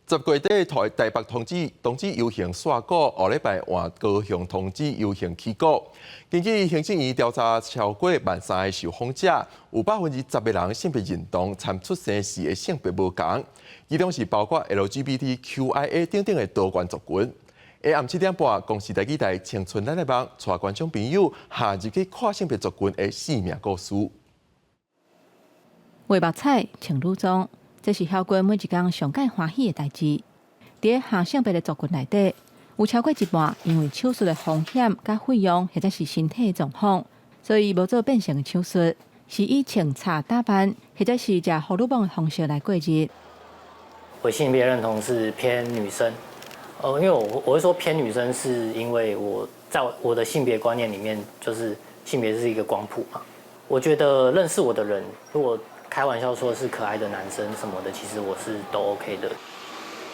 10月底台北同志遊行煞鼓，後禮拜換高雄同志遊行起鼓。根據行政院調查超過1.3萬個受訪者，有10%的人性別認同參出生時的性別無仝，其中是包括 LGBTQIA 等等的多元族群。下暗7點半，公視台語台青春咱的夢，帶觀眾朋友下入去跨性別族群的生命故事。畫目彩，穿女裝。這是曉君每一工上蓋歡喜的代誌。佇跨性別的族群內底，有超過一半因為手術的風險佮費用，或者是身體的狀況，所以無做變性的手術，是以穿插打扮，或者是食荷爾蒙的方式來過日。我性別認同是偏女生，因為我會說偏女生，是因為我在我的性別觀念裡面，就是性別是一個光譜嘛。我覺得認識我的人，如果開玩笑說是可愛的男生什麼的，其實我是都 OK 的。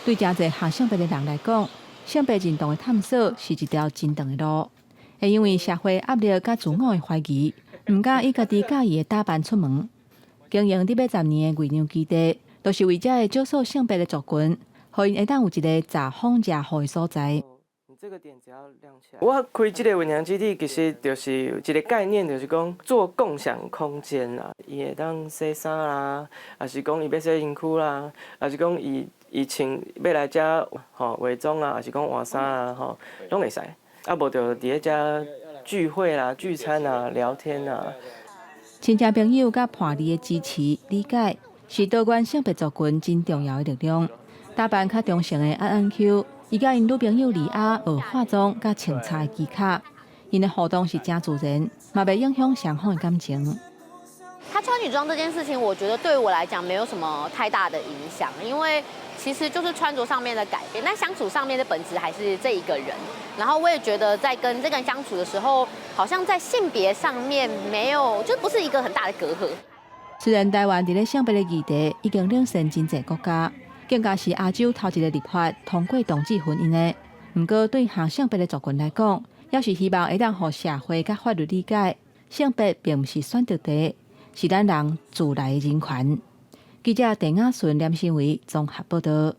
對誠濟跨性別的人來講，性別認同的探索是一條真長的路。會因為社會壓力佮自我的懷疑，毋敢以家己佮意的打扮出門。經營佇欲10年的偽娘基地，就是為這个少數性別的族群，予𪜶會當有一个遮風遮雨的所在。我開這個偽娘基地，其實就是一個概念，就是講做共享空間啦。伊會當洗衫啦，抑是講伊欲洗身軀啦，抑是講伊穿欲來遮吼化妝啊，抑是講換衫啊，吼攏會使。啊，無就佇咧遮聚會啦、聚餐啊、聊天啊。親戚朋友佮伴侶的支持理解，是多元性別族群真重要的力量。打扮較中性的安安 Q，伊佮𪜶女朋友李亞學化妝佮穿插的技巧，𪜶的互動是誠自然，嘛袂影響雙方的感情。他穿女裝這件事情，我覺得對我來講沒有什麼太大的影響，因為其實就是穿着上面的改變，但相處上面的本質還是這一個人。然後我也覺得在跟這個人相處的時候，好像在性別上面沒有，就不是一個很大的隔閡。雖然台灣佇咧性別的議題已經領先真濟國家，更加是亞洲頭一个立法通過同志婚姻的，毋過對跨性別的族群來講，猶是希望會當予社會佮法律理解，性別並毋是選擇題，是咱人自來的人權。記者鄭亞順、連新偉綜合報道。